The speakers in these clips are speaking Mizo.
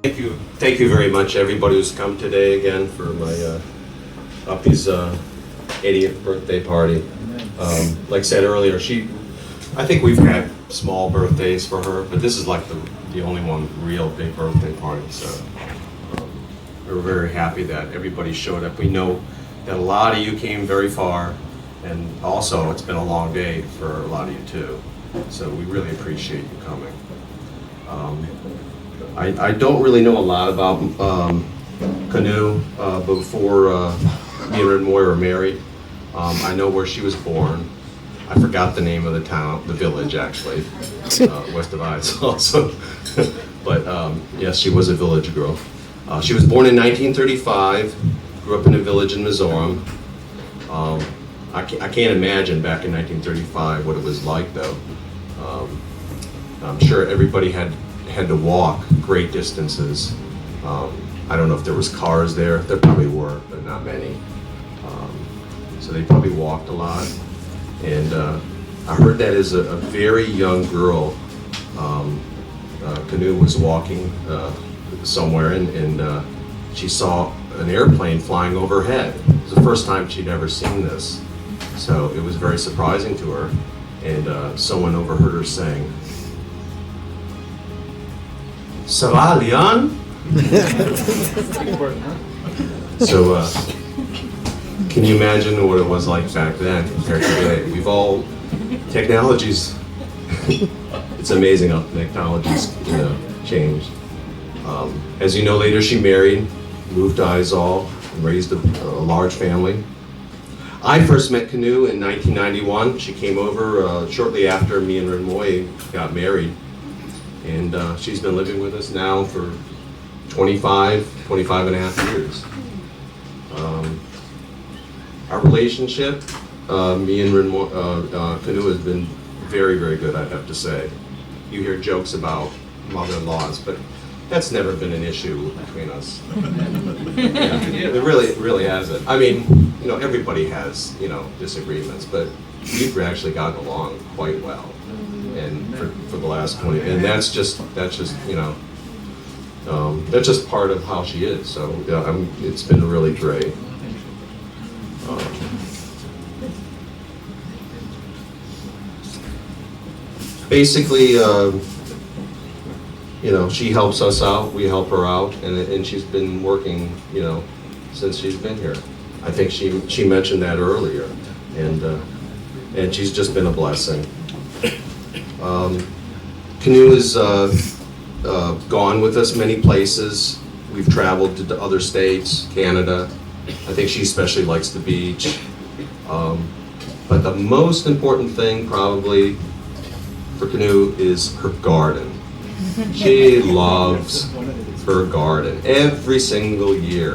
Thank you, thank you very much, everybody who's come today again for my uh, Uppy's uh, 80th birthday party. Um, like I said earlier, she, I think we've had small birthdays for her, but this is like the, the only one real big birthday party. So um, we were very happy that everybody showed up. We know that a lot of you came very far, and also it's been a long day for a lot of you too. So we really appreciate you coming. Um, I, I don't really know a lot about um, Canoe uh, before uh, me and Renmoy were married. Um, I know where she was born. I forgot the name of the town, the village actually, west of Aizawl. Also, but um, yes, she was a village girl. Uh, she was born in 1935, grew up in a village in Mizoram. Um, I, can't, I can't imagine back in 1935 what it was like though. Um, I'm sure everybody had had to walk great distances. Um, I don't know if there was cars there. There probably were, but not many. Um, so they probably walked a lot. And uh, I heard that as a, a very young girl, um, uh, Canoe was walking uh, somewhere and, and uh, she saw an airplane flying overhead. It was the first time she'd ever seen this. So it was very surprising to her. And uh, someone overheard her saying, Sava Leon? So, uh, can you imagine what it was like back then compared to today? We've all, technology's, it's amazing how technology's, you know, changed. Um, as you know, later she married, moved to Aizawl, and raised a, a large family. I first met Canoe in 1991. She came over uh, shortly after me and Renmoy got married. And uh, she's been living with us now for 25, 25 and a half years. Um, our relationship, uh, me and Renmo- uh, uh, Canoe has been very, very good, I'd have to say. You hear jokes about mother-in-laws, but that's never been an issue between us. Yeah, it really, it really hasn't. I mean, you know, everybody has, you know, disagreements, but we've actually gotten along quite well. And for, for the last 20, and that's just, that's just, you know, um, that's just part of how she is. So yeah, I'm, it's been really great. Um, basically, um, you know, she helps us out, we help her out, and, and she's been working, you know, since she's been here. I think she, she mentioned that earlier, and, uh, and she's just been a blessing. Um, Canoe has uh, uh, gone with us many places. We've traveled to other states, Canada. I think she especially likes the beach. Um, but the most important thing probably for Canoe is her garden. She loves her garden every single year.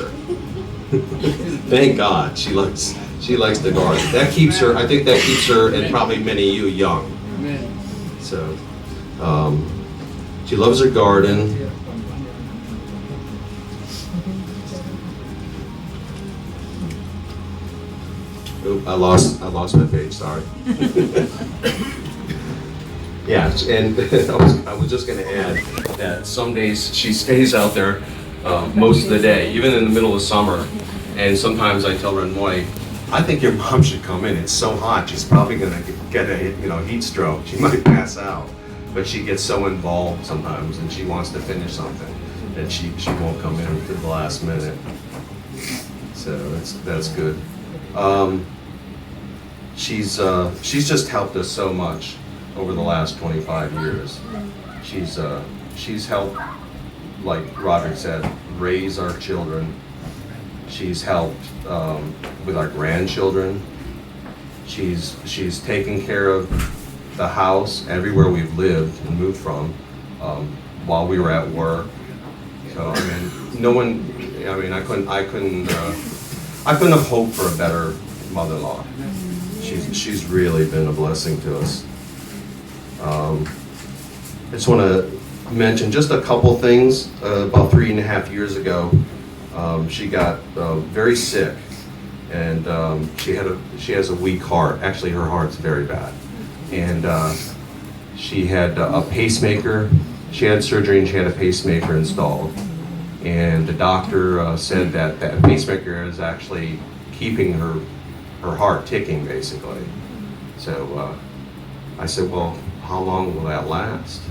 Thank God she likes she likes the garden. That keeps her. I think that keeps her and probably many of you young. So, um, she loves her garden. Oop, I lost I lost my page. Sorry. Yeah, and I was, I was just going to add that some days she stays out there uh, most of the day, even in the middle of summer. And sometimes I tell Renmoy, I think your mom should come in. It's so hot. She's probably going to get a you know heat stroke. She might pass out. But she gets so involved sometimes, and she wants to finish something that she, she won't come in to the last minute. So that's that's good. Um, she's uh, she's just helped us so much over the last 25 years. She's uh, she's helped, like Roderick said, raise our children. She's helped um, with our grandchildren. She's she's taken care of the house everywhere we've lived and moved from um, while we were at work. So I mean, no one. I mean, I couldn't. I couldn't. Uh, I couldn't have hoped for a better mother-in-law. She's she's really been a blessing to us. Um, I just want to mention just a couple things. Uh, about 3.5 years ago, um, she got uh, very sick, and um, she had a she has a weak heart. Actually, her heart's very bad, and uh, she had a pacemaker. She had surgery and she had a pacemaker installed. And the doctor uh, said that that pacemaker is actually keeping her her heart ticking, basically. So uh, I said, well, how long will that last?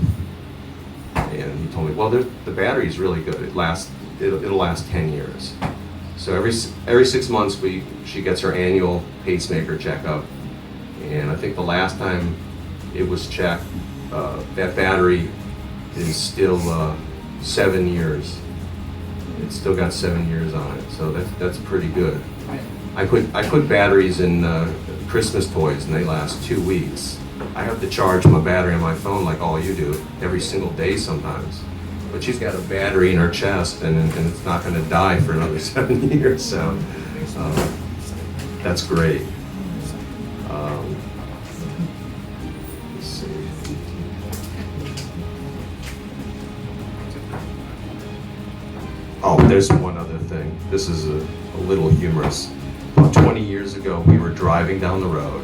And he told me, well, the battery's really good. It lasts, it'll, it'll last 10 years. So every, every 6 months, we, she gets her annual pacemaker checkup. And I think the last time it was checked, uh, that battery is still uh, 7 years. It's still got 7 years on it, so that's, that's pretty good. I put batteries in uh, Christmas toys and they last 2 weeks. I have to charge my battery on my phone like all you do every single day sometimes. But she's got a battery in her chest and, and it's not going to die for another 7 years, so that's great. Let's see. Oh, there's one other thing. This is a little humorous. About 20 years ago, we were driving down the road,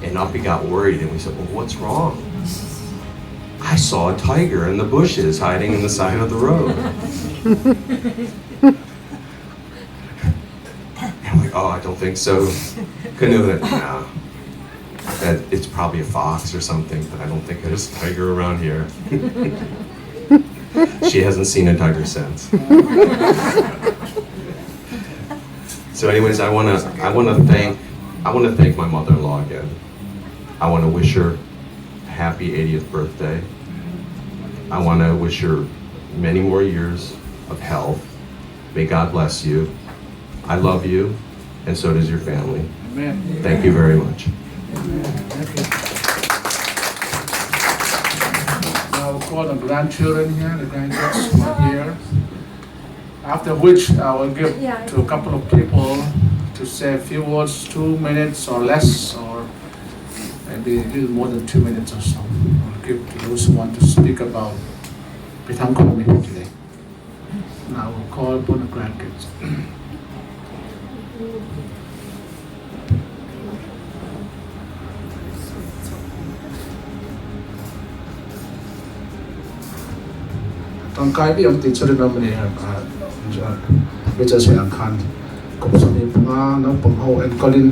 and Uppy got worried, and we said, Well, what's wrong? I saw a tiger in the bushes hiding in the side of the road. And I'm like, Oh, I don't think so. Couldn't have no. That it's probably a fox or something, but I don't think there's a tiger around here. She hasn't seen a tiger since. So anyways, I wanna thank my mother-in-law again. I wanna wish her a happy 80th birthday. I wanna wish her many more years of health. May God bless you. I love you, and so does your family. Amen. Thank you very much. Thank you. Now we'll call the grandchildren here, the grandkids who are here. After which I will give to a couple of people to say a few words, 2 minutes or less, or maybe a little more than 2 minutes or so. I'll give to those who want to speak about Pi Thangkhumi here today. Now we'll call upon the grandkids. Tangkai bi ang teacher na mani Richard ang khan kum 15 naupang ho enkawlin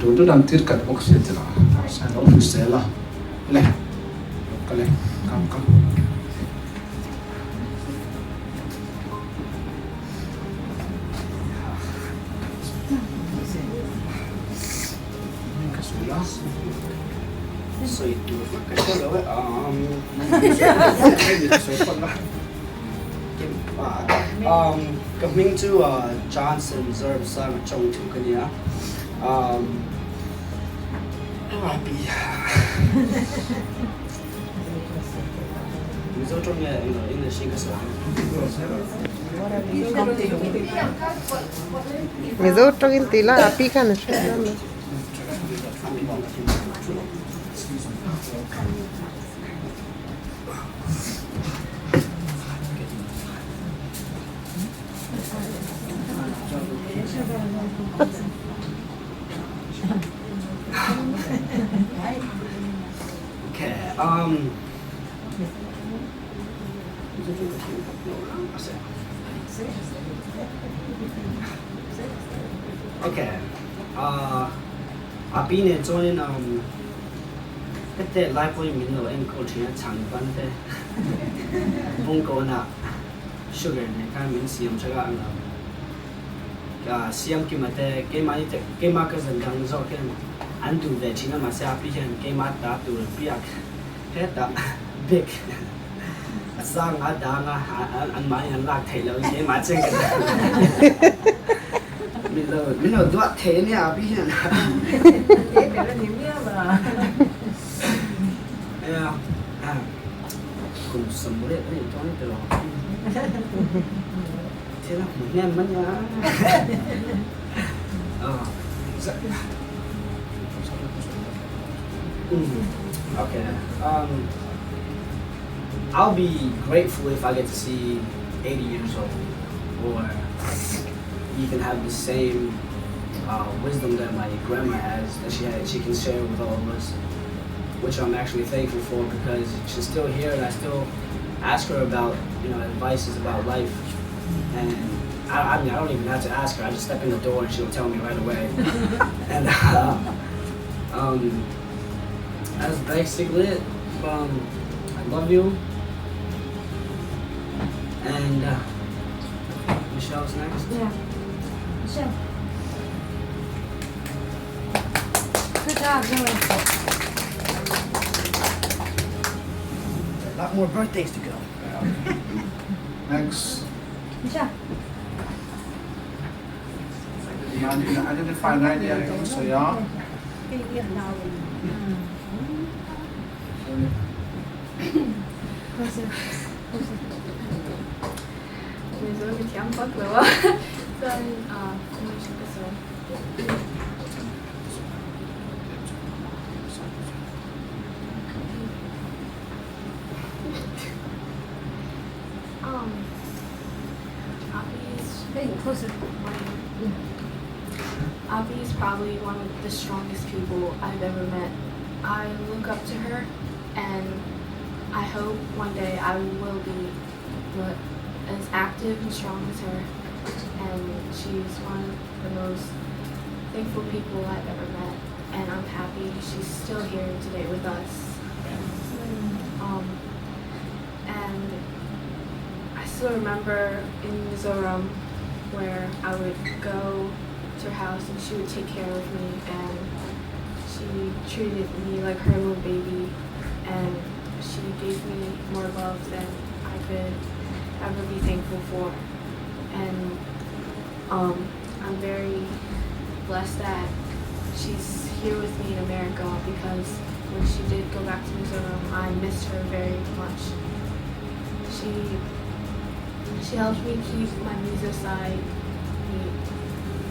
duh duh dan tir kat bawk si a ti la sign lo hrisel a le ka le kam kam. Ka sawi la. Sawi tur vak ka hre lo e um sawi phawt la um ka hming chu Johnson Zarmsanga Chawngthu ka nia um happy Mizo tawng nge English in ka sawi ang. Mizo tawngin tih la a pi khan a hre dawn lo. Okay um Okay uh a pi nen chuanin um hete lai pawhin min lo enkawl thin a chhang ban te bungkawnah sugar nen khan min siam tha a ang siam kima te keimahni te keimah ka zan dang zawk hian an duh ve thin a mahse a pi hian keimah ta tur biak hetah bag a sang a dang a an mahni an lak theih loh in keimah chen ka min lo min lo duah thei ania a pi hian kum 40 a nih dawn tiraw. Thil a hmu hnem a nia. Okay. I'll be grateful if I get to see 80 years old or even have the same uh, wisdom that my grandma has that she had, she can share with all of us, which I'm actually thankful for because she's still here and I still ask her about you know advices about life, and I, I mean I don't even have to ask her. I just step in the door and she'll tell me right away. and uh, um, that's basically it. Um, I love you. And uh, Michelle's next. Yeah. Michelle. Good job, Zoe. A lot more birthdays to go. Next. Michelle. You identify an idea, so yeah. Mizo mi thiam vak lo a chuan ka sawi. Um, Api is Hey, closer. Api is probably one of the strongest people I've ever met. I look up to her, and I hope one day I will be as active and strong as her. And she's one of the most thankful people I've ever met, and I'm happy she's still here today with us. And I still remember in Mizoram where I would go to her house and she would take care of me, and she treated me like her little baby, and she gave me more love than I could ever be thankful for. And I'm very blessed that she's here with me in America, because when she did go back to Mizoram, I missed her very much. She helps me keep my Mizo side neat.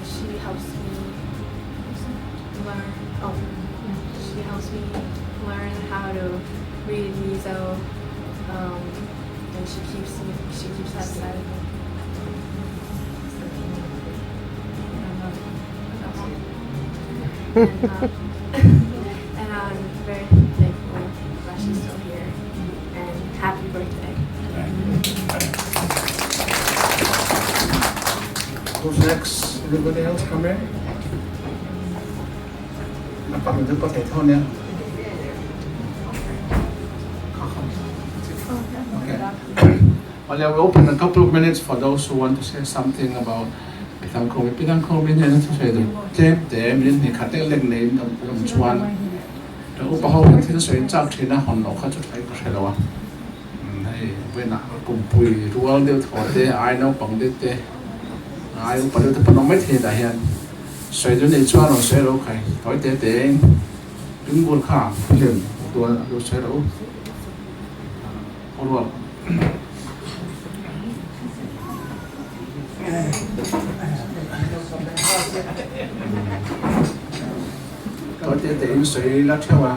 She helps me learn. Oh, she helps me learn how to read Mizo, and she keeps me. She keeps that side of me. And I'm very thankful that she's still here. And happy birthday. Who's next? Anybody else come in? Okay. Well, yeah, we'll open a couple of minutes for those who want to say something about Pitangkomi. Pitangkomi ni thu soi du tlem te min ni khat lek lek nei dam chuan. Da upa ho kan thil soi chak thina hon lo kha chu thai ka hrelowa. Hei buena kumpui rual deuh thaw te ai no pang de te ai upa deuh te panom mai thei da hian. Soi du nei chuan ron soi ro khai toi te te bing bul kha lem tua lo soi ro. Rual. Toi te te in soi la thewa.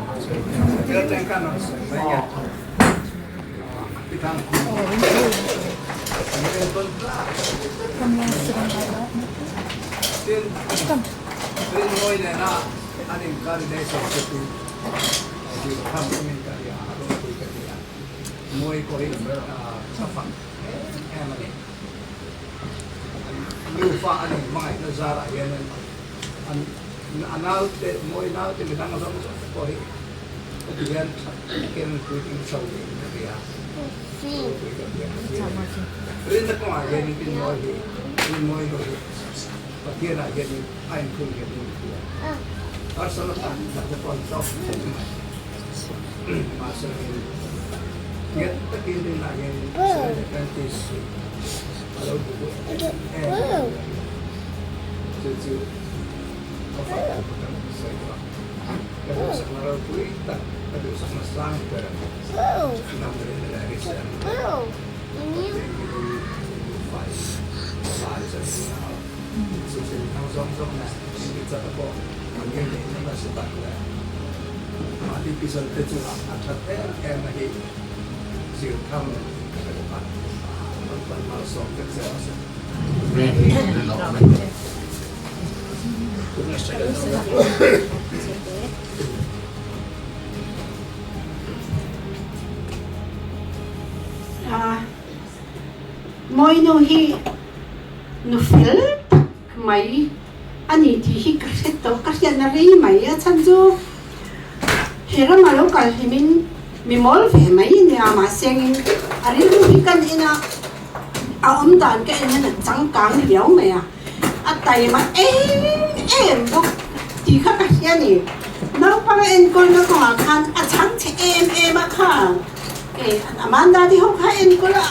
nu hi nu fel tak mai a ni tih hi ka hre tawh, ka hriatna rei mai. A chhan chu he rama lo kal hlimin mi mawl ve mai a nia, mahse angin a rilru hi kan en a, a awm dan ka en hian a changkang riau mai a, a taima em em bawk tih kha ka hria a ni. Naupang a enkawlna kawngah khan a chhangchhe em em a kha. Kei Amanda te ho kha enkawl a,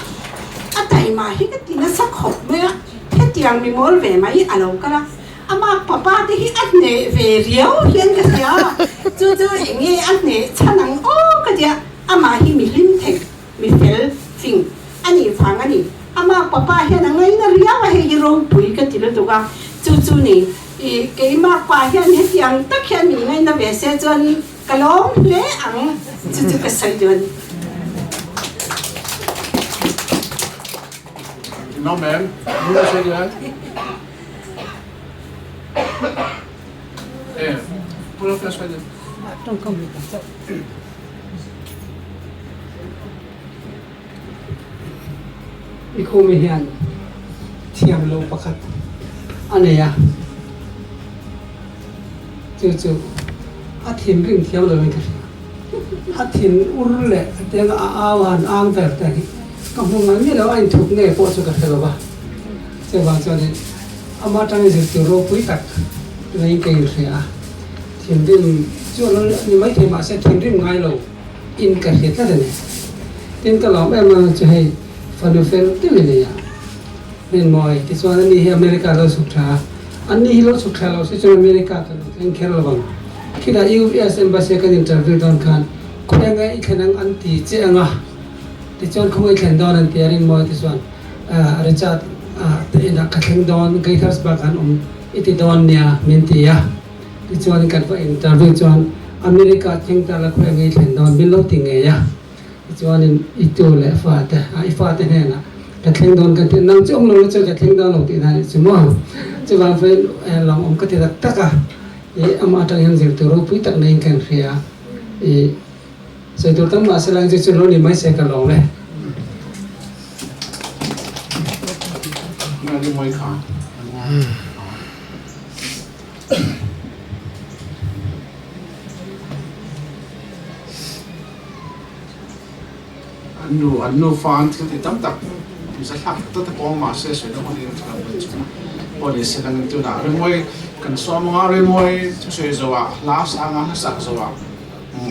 a taima hi ka ti nasa khawp mai a, hetiang mi mawl ve mai a lo kal a, ama papa te hi a hneh ve riau hian ka hria a, chu chu eng nge a hneh chhan ang aw ka tia, amah hi mi hlim thei, mi fel fing a nih vang a ni, ama papa hian a ngaina riau a, hei hi ropui ka ti lutuk a, chu chu ni i keimah pa hian hetiang tak hian min ngaina ve se chuan Ka lawm hle ang, chu chu ka sawi duh a ni. No ma'am, you want to say that? Eh, pull up your side. I khumi hian thiam lo pakhat a nei a, chu chu a thinrim thiam lo in ka hria. A thin ur leh a teng a au han ang ber te hi ka hmu ngai miah lo, a inthup nge pawh chu ka hre lo va. Chuvang chuanin ama atangin zirtir ropui tak neiin ka inhria a, thinrim chu a lo ni maithei mahse thinrim ngai lo. In ka hria tlat a ni. Tin ka lawm em em chu hei fanu fel deuh i nei a, Rinmawi tichuan ani hi America lo chhuk tha a, ani hi lo chhuk tha lo se chuan America ka lo thleng kher lo vang. Khilai US Embassy a kan interview dawn khan khawnge i thlen ang an ti che ang a, tichuan khawnge i thlen dawn an ti a Rinmawi tichuan Richard te inah ka thleng dawn Gaithersburg an awm i ti dawn nia min ti a. Tichuan kan va interview chuan America thleng ta la khawi ngei thlen dawn min lo ti ngei a, tichuanin i tu leh fate a i fate hnenah ka thleng dawn kan ti a, nang chu awm lo la chuan ka thleng dawn lo tih na nih chu maw. Chuvang chuan lawng awm ka ti tak tak a, i amah atang hian zirtur ropui tak neiin kan hria a, i sawi tur tam mahse lang chu chu lo ni mai se ka lawm e. An nu an nufa an thil ti tam tak pawisa thlak tak tak te pawh mahse sawi na hun hi thil ang chu pawh ni se lang tunah rimawi kan sawm anga rimawi thusawi zawhah hla sanga hla sak zawhah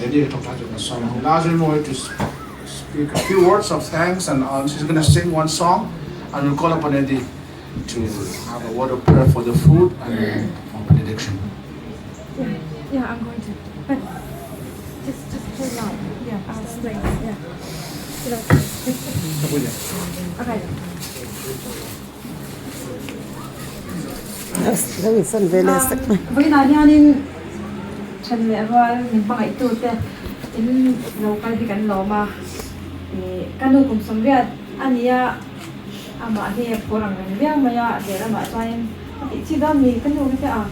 Eddie ka thawk tha tur kan sawm ang hla rimawi to speak a few words of thanks and she's gonna sing one song and we'll call upon Eddie to have a word of prayer for the food and for benediction. Yeah, yeah, I'm going to. But just just turn on. Yeah, I'll explain. Yeah. Okay. Lo insan ve leh sak mai. Vawiinah hianin then leh rual min hmangaihtute in lo kal hi kan lawm a. Ka nu kum 80 a ni a. Amah hi a phur ang reng viau mai a, a lehlamah chuanin a tih chi dawn ni ka nu hi te a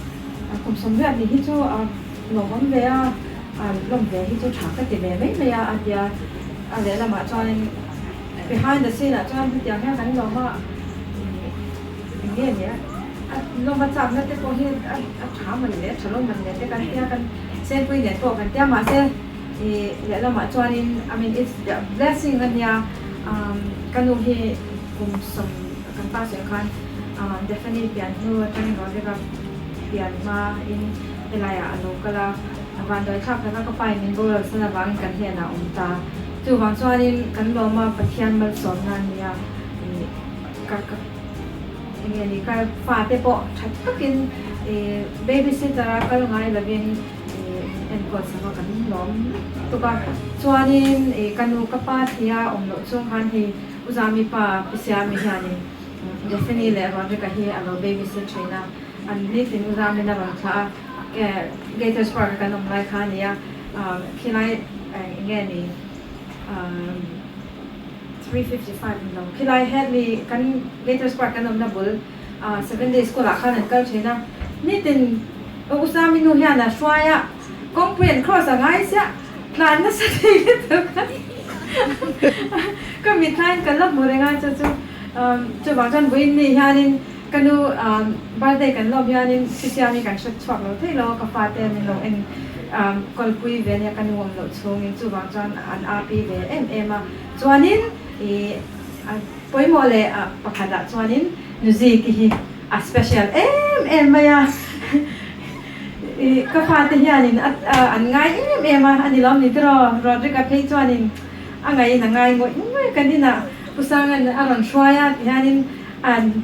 kum 80 ni hi chu a lawmawm ve a, a lawm ve hi chu tha ka ti ve mai mai a a ti a, a lehlamah chuanin behind the scene ah chuan hetiang hian kan lawm a, eng nge ni a, a lawm a chakna te pawh hi a tha man leh a tha lo man leh te kan tia kan senpui nen pawh kan tia mahse Ih lehlamah chuanin I mean it's a blessing a nia ka nu hi kum sawm kan pa sawi khan Daphne pian hnu atangin Rodriga pian hma in helaiah a lo kal a, vanduai thlak taka ka pa in min boral san avangin kan hnenah a awm ta. Chuvang chuanin kan lawm a Pathian malsawmna a nia ih ka ka eng nge ni ka fate pawh tha takin ih babysitter a kal ngai lovin Enkawl sava kan lawm tuk a, chuanin ka nu ka pa thia awm loh chung khan hei U Zami pa Pi Siami hianin Daphne leh Rodrick-a hi a lo babysit thin a, an nitin U Zami'n a rawn thlah a, Gators Park a kan awm lai kha a ni a, khilai eng nge ni 355 ni lo khilai Hadley kan Gators Park kan awmna bul Seven Day School ah khan an kal thin a, nitin Usami nu hian a hruai a, kawngpui an cross a ngai chiah, tlan nasa thei lutuk a, ka mithlain ka la hmu reng a, chu chu Chuvang chuan vawiin ni hianin ka nu birthday kan lawm hianin Sisiami kan hre chhuak lo thei lo a, ka fate min lo en kawlpui ve ania ka nu awm loh chhungin chuvang chuan an api ve em em a. Chuanin ih pawimawh leh pakhatah chuanin Nuzi-ki hi a special em em mai a, ih ka fate hianin an ngai em em a, a ni lawm ni tiraw Rodrick-a phei chuanin A ngaiin a ngai ngawih ngawih kan inah Pu Sanga'n a rawn hruai a tihianin an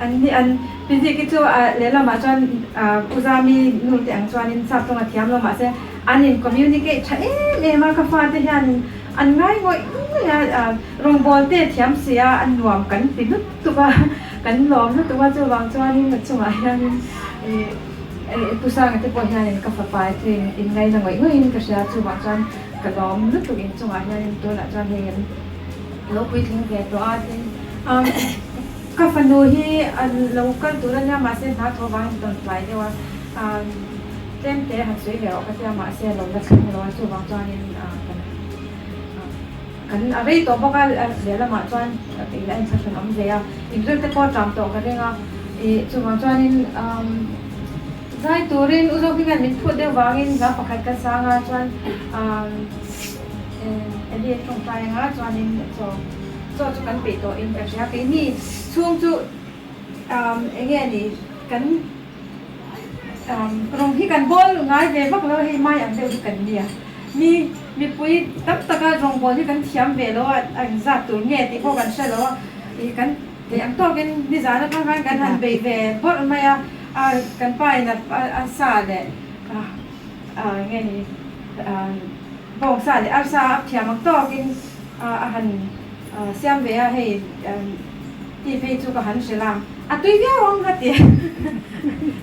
an ni an Piziki chu a lehlamah chuan Pu Zami nu te ang chuanin sap tawng a thiam lo mahse an in communicate tha em em a ka fate hianin an ngai ngawih ngawih a rawngbawl te thiam si a a nuam kan ti lutuk a kan lawm lutuk a chuvang chuanin a chungah hianin ih Pu Sanga te pawh hianin ka fapa chu in ngaina ngawih ngawihin ka hria chuvang chuan Ka lawm lutuk inchungah hianin tunah chuan hei an lo puitling ve tawh a tin ka fanu hi an lo kal tur ania mahse hna thaw vangin tawn tlai deuh a tlem te han sawi ve rawh ka tia mahse lo la thleng lo a chuvang chuanin kan kan a rei tawh bawk a lehlamah chuan ila en thlahrun awm ve a inril te pawh a ṭam tawh ka ring a ih chuvang chuanin. Zai turin U Zohminga'n min phut deuh vangin hla pakhat ka sang a, chuan Eli a tawngtai anga chuanin chaw chaw chu kan peih tawhin ka hria. Keini chhung chu eng nge ni kan rawng hi kan bawl ngai ve vak lo a, hei mai ang deuh hi kan nia. Mi mipui tam taka rawng bawl hi kan thiam ve lo a, a engzat tur nge tih pawh kan hre lo a, ih kan Thei ang tawkin nizan atang khan kan han bei ve bawrh mai a, a kan pa in a sa leh nge ni bawng sa leh arsa a thiam ang tawkin a han siam ve a, hei ti phei chu ka han hrilh a, a tui viau ang ka ti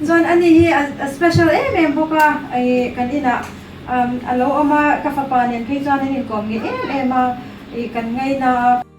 chuan ani hi a special em em bawk a, kan inah a lo awm a, ka fapa nen phei chuan an inkawm nge em em a, kan ngaina a.